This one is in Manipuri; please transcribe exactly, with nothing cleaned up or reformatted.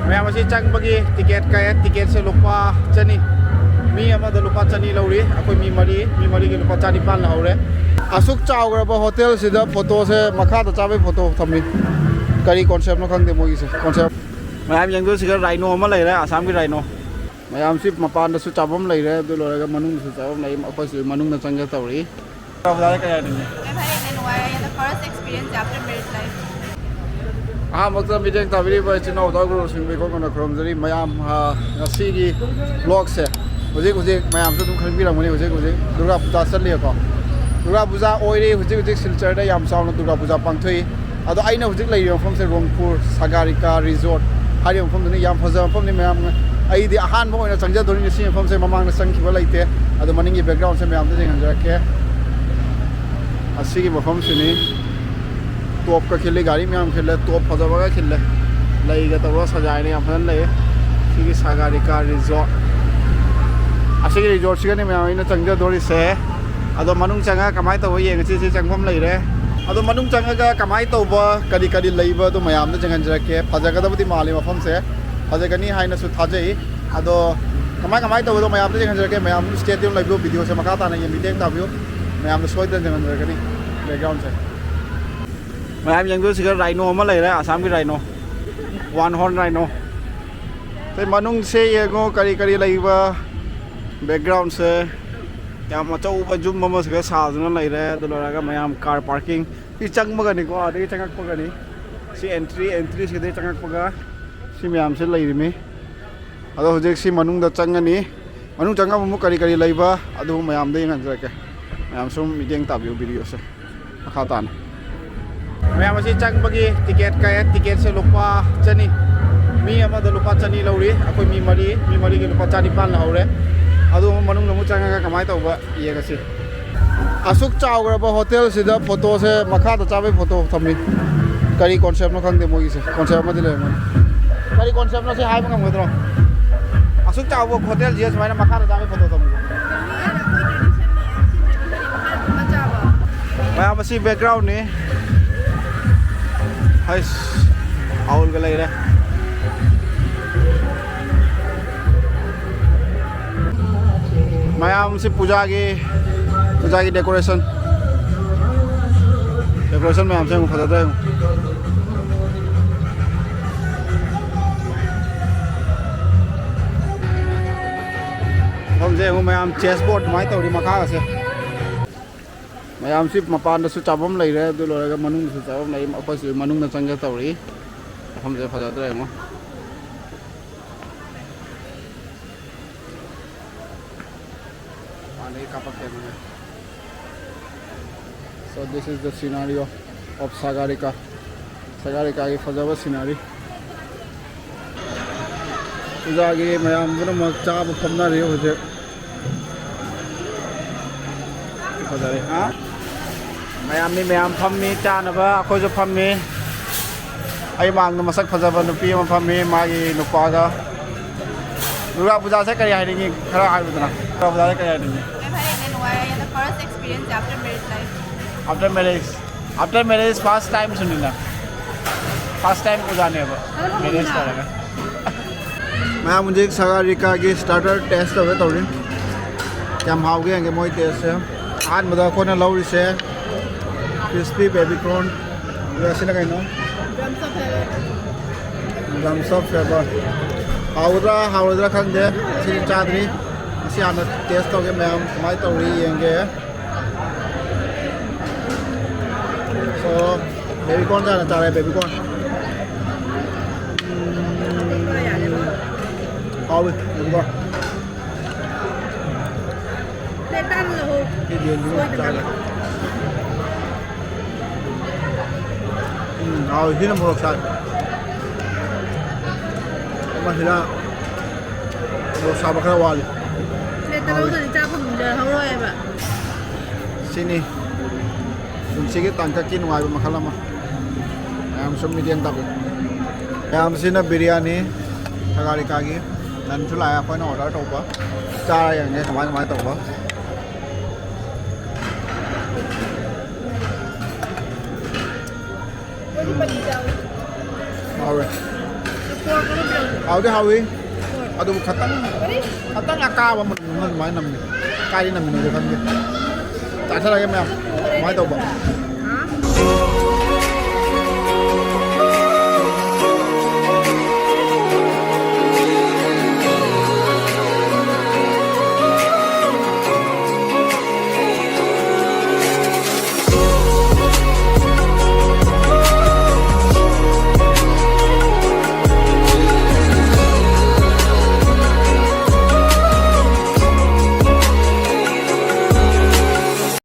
ꯃꯌꯥꯝ ꯑꯁꯤ ꯆꯪꯕꯒꯤ ꯇꯤꯀꯦꯠ ꯀꯛꯑꯦ꯫ ꯇꯤꯀꯦꯠꯁꯦ ꯂꯨꯄꯥ ꯆꯅꯤ, ꯃꯤ ꯑꯃꯗ ꯂꯨꯄꯥ ꯆꯅꯤ ꯂꯧꯔꯤ꯫ ꯑꯩꯈꯣꯏ ꯃꯤ ꯃꯔꯤ, ꯃꯤ ꯃꯔꯤꯒꯤ ꯂꯨꯄꯥ ꯆꯅꯤꯄꯥꯟ ꯂꯧꯍꯧꯔꯦ꯫ ꯑꯁꯨꯛ ꯆꯥꯎꯈ꯭ꯔꯕ ꯍꯣꯇꯦꯜꯁꯤꯗ ꯐꯣꯇꯣꯁꯦ, ꯃꯈꯥꯗ ꯆꯥꯕꯩ ꯐꯣꯇꯣ ꯊꯝꯃꯤ꯫ ꯀꯔꯤ ꯀꯣꯟꯁꯦꯞꯅꯣ ꯈꯪꯗꯦ ꯃꯣꯏꯒꯤꯁꯦ꯫ ꯀꯣꯟꯁꯦꯞ ꯃꯌꯥꯝ ꯌꯦꯡꯗꯣꯏꯁꯤꯒ ꯔꯥꯏꯅꯣ ꯑꯃ ꯂꯩꯔꯦ, ꯑꯁꯥꯝꯒꯤ ꯔꯥꯏꯅꯣ꯫ ꯃꯌꯥꯝꯁꯤ ꯃꯄꯥꯟꯗꯁꯨ ꯆꯥꯐꯝ ꯂꯩꯔꯦ, ꯑꯗꯨ ꯂꯣꯏꯔꯒ ꯃꯅꯨꯡꯗꯁꯨ ꯆꯥꯐꯝ ꯂꯩ꯫ ꯑꯩꯈꯣꯏꯁꯨ ꯃꯅꯨꯡꯗ ꯆꯪꯒꯦ ꯇꯧꯔꯤ꯫ ꯑꯣꯖꯥꯗ ꯀꯩ ꯍꯥꯏꯅꯤꯡꯉꯤ? ꯌꯥꯝ ꯍꯦꯟꯅ ꯅꯨꯡꯉꯥꯏ꯫ The first experience after marriage life. ꯑꯍꯥꯟꯕꯗ ꯃꯤꯠꯌꯦꯡ ꯇꯥꯕꯤꯔꯤꯕ ꯏꯆꯤꯟ ꯏꯅꯥꯎ ꯗꯥ ꯒꯨꯔꯨꯁꯤꯡꯕꯨ ꯏꯀꯣꯟ ꯀꯣꯟꯅ ꯈꯨꯔꯨꯝꯖꯔꯤ꯫ ꯃꯌꯥꯝ, ꯑ, ꯉꯁꯤꯒꯤ vlogꯁꯦ ꯍꯧꯖꯤꯛ ꯍꯧꯖꯤꯛ ꯃꯌꯥꯝꯁꯨ ꯑꯗꯨꯝ ꯈꯪꯕꯤꯔꯝꯒꯅꯤ, ꯍꯧꯖꯤꯛ ꯍꯧꯖꯤꯛ ꯗꯨꯔꯒꯥ ꯄꯨꯖꯥ ꯆꯠꯂꯤꯀꯣ꯫ ꯗꯨꯔꯒꯥ ꯄꯨꯖꯥ ꯑꯣꯏꯔꯤ꯫ ꯍꯧꯖꯤꯛ ꯍꯧꯖꯤꯛ ꯁꯤꯜꯆꯔꯗ ꯌꯥꯝ ꯆꯥꯎꯅ ꯗꯨꯔꯒꯥ ꯄꯨꯖꯥ ꯄꯥꯡꯊꯣꯛꯏ꯫ ꯑꯗꯣ ꯑꯩꯅ ꯍꯧꯖꯤꯛ ꯂꯩꯔꯤꯕ ꯃꯐꯝꯁꯦ ꯔꯣꯡꯄꯨꯔ ꯁꯥꯒꯥꯔꯤꯀꯥ ꯔꯤꯖꯣꯔꯠ ꯍꯥꯏꯔꯤꯕ ꯃꯐꯝꯗꯨꯅꯤ꯫ ꯌꯥꯝ ꯐꯖꯕ ꯃꯐꯝꯅꯤ꯫ ꯃꯌꯥꯝ, ꯑꯩꯗꯤ ꯑꯍꯥꯟꯕ ꯑꯣꯏꯅ ꯆꯪꯖꯗꯣꯔꯤꯅꯤ ꯁꯤ ꯃꯐꯝꯁꯦ, ꯃꯃꯥꯡꯗ ꯆꯪꯈꯤꯕ ꯂꯩꯇꯦ꯫ ꯑꯗꯣ ꯃꯅꯤꯡꯒꯤ backgroundꯁꯦ ꯃꯌꯥꯝꯗ ꯌꯦꯡꯍꯟꯖꯔꯛꯀꯦ꯫ ꯑꯁꯤꯒꯤ ꯃꯐꯝꯁꯤꯅꯤ꯫ Topꯀ ꯈꯤꯜꯂꯤ, ꯒꯥꯔꯤ ꯃꯌꯥꯝ ꯈꯤꯜꯂꯦ, top ꯐꯖꯕꯒ ꯈꯤꯜꯂꯦ, ꯂꯩꯒ ꯇꯧꯔꯒ ꯁꯖꯥꯏꯅ ꯌꯥꯝ ꯐꯖꯅ ꯂꯩ꯫ ꯁꯤꯒꯤ ꯁꯥꯒꯥꯔꯤꯀꯥ ꯔꯤꯖꯣꯔꯠ, ꯑꯁꯤꯒꯤ ꯔꯤꯖꯣꯔꯠꯁꯤꯒꯅꯤ ꯃꯌꯥꯝ ꯑꯩꯅ ꯆꯪꯖꯗꯣꯔꯤꯁꯦ꯫ ꯑꯗꯣ ꯃꯅꯨꯡ ꯆꯪꯉꯒ ꯀꯃꯥꯏꯅ ꯇꯧꯕ ꯌꯦꯡꯉꯁꯤ꯫ ꯁꯤ ꯆꯪꯐꯝ ꯂꯩꯔꯦ꯫ ꯑꯗꯣ ꯃꯅꯨꯡ ꯆꯪꯉꯒ ꯀꯃꯥꯏꯅ ꯇꯧꯕ, ꯀꯔꯤ ꯀꯔꯤ ꯂꯩꯕ, ꯑꯗꯨ ꯃꯌꯥꯝꯗ ꯌꯦꯡꯍꯟꯖꯔꯛꯀꯦ꯫ ꯐꯖꯒꯗꯕꯗꯤ ꯃꯥꯜꯂꯤ ꯃꯐꯝꯁꯦ, ꯐꯖꯒꯅꯤ ꯍꯥꯏꯅꯁꯨ ꯊꯥꯖꯩ꯫ ꯑꯗꯣ ꯀꯃꯥꯏ ꯀꯃꯥꯏ ꯇꯧꯕꯗꯣ ꯃꯌꯥꯝꯗ ꯌꯦꯡꯍꯟꯖꯔꯛꯀꯦ꯫ ꯃꯌꯥꯝ stay tune ꯂꯩꯕꯤꯌꯨ, videoꯁꯦ ꯃꯈꯥ ꯇꯥꯅ ꯌꯦꯡꯕꯤꯗꯦꯡ ꯇꯥꯕꯤꯌꯨ꯫ ꯃꯌꯥꯝꯗ ꯁꯣꯏꯗꯅ ꯌꯦꯡꯍꯟꯖꯔꯛꯀꯅꯤ backgroundꯁꯦ꯫ ꯃꯌꯥꯝ ꯌꯦꯡꯗꯣꯏꯁꯤꯒ rhino ꯑꯃ ꯂꯩꯔꯦ, ꯑꯁꯥꯝꯒꯤ rhino, one horn rhino꯫ ꯑꯇꯩ ꯃꯅꯨꯡꯁꯦ ꯌꯦꯡꯉꯣ, ꯀꯔꯤ ꯀꯔꯤ ꯂꯩꯕ꯫ Backgroundꯁꯦ ꯌꯥꯝ ꯑꯆꯧꯕ ꯌꯨꯝ ꯑꯃꯁꯤꯒ ꯁꯥꯗꯨꯅ ꯂꯩꯔꯦ꯫ ꯑꯗꯨ ꯂꯣꯏꯔꯒ ꯃꯌꯥꯝ car parking꯫ ꯁꯤ ꯆꯪꯕꯒꯅꯤꯀꯣ, ꯑꯗꯒꯤ ꯆꯪꯉꯛꯄꯒꯅꯤ꯫ ꯁꯤ entry, entryꯁꯤꯗꯩ ꯆꯪꯉꯛꯄꯒ ꯁꯤ ꯃꯌꯥꯝꯁꯦ ꯂꯩꯔꯤꯃꯤ꯫ ꯑꯗꯣ ꯍꯧꯖꯤꯛ ꯁꯤ ꯃꯅꯨꯡꯗ ꯆꯪꯉꯅꯤ꯫ ꯃꯅꯨꯡ ꯆꯪꯉꯒ ꯑꯃꯨꯛ ꯀꯔꯤ ꯀꯔꯤ ꯂꯩꯕ ꯑꯗꯨ ꯃꯌꯥꯝꯗ ꯌꯦꯡꯍꯟꯖꯔꯛꯀꯦ꯫ ꯃꯌꯥꯝ ꯁꯨꯝ ꯃꯤꯠꯌꯦꯡ ꯇꯥꯕꯤꯌꯨ videoꯁꯦ ꯃꯈꯥ ꯇꯥꯅ꯫ ꯃꯌꯥꯝ ꯑꯁꯤ ꯆꯪꯕꯒꯤ ꯇꯤꯀꯦꯠ ꯀꯛꯑꯦ꯫ ꯇꯤꯀꯦꯠꯁꯦ ꯂꯨꯄꯥ ꯆꯅꯤ, ꯃꯤ ꯑꯃꯗ ꯂꯨꯄꯥ ꯆꯅꯤ ꯂꯧꯔꯤ꯫ ꯑꯩꯈꯣꯏ ꯃꯤ ꯃꯔꯤ, ꯃꯤ ꯃꯔꯤꯒꯤ ꯂꯨꯄꯥ ꯆꯅꯤꯄꯥꯟ ꯂꯧꯍꯧꯔꯦ꯫ ꯑꯗꯨ ꯃꯅꯨꯡꯗ ꯑꯃꯨꯛ ꯆꯪꯉꯒ ꯀꯃꯥꯏꯅ ꯇꯧꯕ ꯌꯦꯡꯉꯁꯤ꯫ ꯑꯁꯨꯛ ꯆꯥꯎꯈ꯭ꯔꯕ ꯍꯣꯇꯦꯜꯁꯤꯗ ꯐꯣꯇꯣꯁꯦ ꯃꯈꯥꯗ ꯆꯥꯕꯩ ꯐꯣꯇꯣ ꯊꯝꯃꯤ꯫ ꯀꯔꯤ ꯀꯣꯟꯁꯦꯞꯅꯣ ꯈꯪꯗꯦ ꯃꯣꯏꯒꯤꯁꯦ, ꯀꯣꯟꯁꯦꯞ ꯑꯃꯗꯤ ꯂꯩꯔꯝꯒꯅꯤ꯫ ꯀꯔꯤ ꯀꯣꯟꯁꯦꯞꯅꯣ ꯁꯤ ꯍꯥꯏꯕ ꯉꯝꯒꯗ꯭ꯔꯣ? ꯑꯁꯨꯛ ꯆꯥꯎꯕ ꯍꯣꯇꯦꯜꯁꯤꯗ ꯁꯨꯃꯥꯏꯅ ꯃꯈꯥꯗ ꯆꯥꯕꯩ ꯐꯣꯇꯣ ꯊꯝꯃꯤꯁꯦ꯫ ꯃꯌꯥꯝ ꯑꯁꯤ backgroundꯅꯤ꯫ ꯍꯩꯁ, ꯑꯥꯎꯜꯒ ꯂꯩꯔꯦ꯫ ꯃꯌꯥꯝꯁꯤ ꯄꯨꯖꯥꯒꯤ, ꯄꯨꯖꯥꯒꯤ decoration, decoration ꯃꯌꯥꯝꯁꯦ ꯑꯃꯨꯛ ꯐꯖꯗ꯭ꯔꯥ ꯌꯦꯡꯉꯨ꯫ ꯃꯐꯝꯁꯦ ꯌꯦꯡꯉꯨ ꯃꯌꯥꯝ, chess board ꯑꯗꯨꯃꯥꯏꯅ ꯇꯧꯔꯤ ꯃꯈꯥꯒꯁꯦ꯫ ꯃꯌꯥꯝꯁꯤ ꯃꯄꯥꯟꯗꯁꯨ ꯆꯥꯐꯝ ꯂꯩꯔꯦ, ꯑꯗꯨ ꯂꯣꯏꯔꯒ ꯃꯅꯨꯡꯗꯁꯨ ꯆꯥꯐꯝ ꯂꯩ꯫ ꯑꯩꯈꯣꯏꯁꯨ ꯃꯅꯨꯡꯗ ꯆꯪꯒꯦ ꯇꯧꯔꯤ꯫ ꯃꯐꯝꯁꯦ ꯐꯖꯗ꯭ꯔꯥ ꯌꯦꯡꯉꯣ꯫ ꯃꯄꯥꯟꯗꯒꯤ ꯀꯥꯞꯄꯛꯀꯦ ꯑꯗꯨꯅ꯫ So this is the scenario of Sagarika. ꯁꯒꯥꯔꯤꯀꯥꯒꯤ ꯐꯖꯕ scenery꯫ ꯄꯨꯖꯥꯒꯤ ꯃꯌꯥꯝ ꯄꯨꯝꯅꯃꯛ ꯆꯥꯕ ꯐꯝꯅꯔꯤ ꯍꯧꯖꯤꯛ꯫ ꯐꯖꯔꯦ꯫ ꯍꯥ? ꯃꯌꯥꯝ ꯃꯤ ꯃꯌꯥꯝ ꯐꯝꯃꯤ, ꯆꯥꯅꯕ ꯑꯩꯈꯣꯏꯁꯨ ꯐꯝꯃꯤ꯫ ꯑꯩ ꯃꯥꯡꯗ ꯃꯁꯛ ꯐꯖꯕ ꯅꯨꯄꯤ ꯑꯃ ꯐꯝꯃꯤ, ꯃꯥꯒꯤ ꯅꯨꯄꯥꯒ꯫ ꯗꯨꯔꯒꯥ ꯄꯨꯖꯥꯁꯦ ꯀꯔꯤ ꯍꯥꯏꯅꯤꯡꯉꯤ? ꯈꯔ ꯍꯥꯏꯌꯨꯗꯅ꯫ ꯗꯨꯔꯒꯥ ꯄꯨꯖꯥꯁꯦ ꯀꯔꯤ ꯍꯥꯏꯅꯤꯡꯉꯤ? ꯌꯥꯝ ꯍꯔꯥꯎꯅ ꯅꯨꯡꯉꯥꯏ꯫ The first experience after married life. After marriage. After marriage first time ꯁꯨꯅꯤꯅ꯫ First time ꯄꯨꯖꯥꯅꯦꯕ꯫ Marriage ꯇꯧꯔꯒ꯫ ꯃꯌꯥꯝ ꯍꯧꯖꯤꯛ ꯁꯒꯥꯔꯤꯀꯥꯒꯤ starter test ꯇꯧꯒꯦ ꯇꯧꯔꯤ꯫ ꯌꯥꯝ ꯍꯥꯎꯒꯦ ꯌꯦꯡꯒꯦ ꯃꯣꯏ taste ꯁꯦ꯫ ꯑꯍꯥꯟꯕꯗ ꯑꯩꯈꯣꯏꯅ ꯂꯧꯔꯤꯁꯦ crispy baby corn꯫ ꯑꯗꯨꯒ ꯁꯤꯅ ꯀꯩꯅꯣ? Drums of flavor꯫ ꯍꯥꯎꯒꯗ꯭ꯔꯥ ꯍꯥꯎꯔꯣꯏꯗ꯭ꯔꯥ ꯈꯪꯗꯦ꯫ ꯁꯤꯗꯤ ꯆꯥꯗ꯭ꯔꯤ꯫ ꯉꯁꯤ ꯍꯥꯟꯅ test ꯇꯧꯒꯦ ꯃꯌꯥꯝ ꯀꯃꯥꯏꯅ ꯇꯧꯔꯤ ꯌꯦꯡꯒꯦ꯫ So, baby corn ꯆꯥꯅ ꯆꯥꯔꯦ, baby corn꯫ ꯍꯥꯎꯋꯤ, baby corn꯫ ꯁꯤ ꯌꯦꯟꯁꯤꯃ ꯆꯥꯒꯦ꯫ ꯎꯝ, ꯍꯥꯎꯋꯤ꯫ ꯁꯤꯅ ꯃꯣꯔꯣꯛ ꯁꯥꯏ꯫ ꯑꯃꯁꯤꯅ ꯃꯣꯔꯣꯛ ꯁꯥꯕ ꯈꯔ ꯋꯥꯠꯂꯤ꯫ ꯁꯤꯅꯤ ꯄꯨꯟꯁꯤꯒꯤ ꯇꯥꯡꯀꯛꯀꯤ ꯅꯨꯡꯉꯥꯏꯕ ꯃꯈꯜ ꯑꯃ꯫ ꯃꯌꯥꯝ ꯁꯨꯝ ꯃꯤꯠꯌꯦꯡ ꯇꯥꯕꯤꯌꯨ꯫ ꯃꯌꯥꯝꯁꯤꯅ ꯕꯤꯔꯌꯥꯅꯤ ꯁꯒꯥꯔꯤꯀꯥꯒꯤ ꯅꯟꯁꯨ ꯂꯥꯛꯑꯦ, ꯑꯩꯈꯣꯏꯅ order ꯇꯧꯕ꯫ ꯆꯥꯔ ꯌꯦꯡꯒꯦ ꯀꯃꯥꯏ ꯀꯃꯥꯏ ꯇꯧꯕ꯫ ꯍꯥꯎꯋꯦ꯫ ꯍꯥꯎꯗꯤ ꯍꯥꯎꯋꯤ꯫ ꯑꯗꯨꯕꯨ ꯈꯇꯪ, ꯈꯇꯪ ꯑꯀꯥꯕ ꯑꯃ ꯑꯗꯨꯃꯥꯏꯅ ꯅꯝꯃꯤ꯫ ꯀꯥꯏꯗ ꯅꯝꯃꯤꯅꯣꯗꯤ ꯈꯪꯗꯦ꯫ ꯆꯥꯁꯜꯂꯒꯦ ꯃꯌꯥꯝ꯫ ꯀꯃꯥꯏꯅ ꯇꯧꯕ?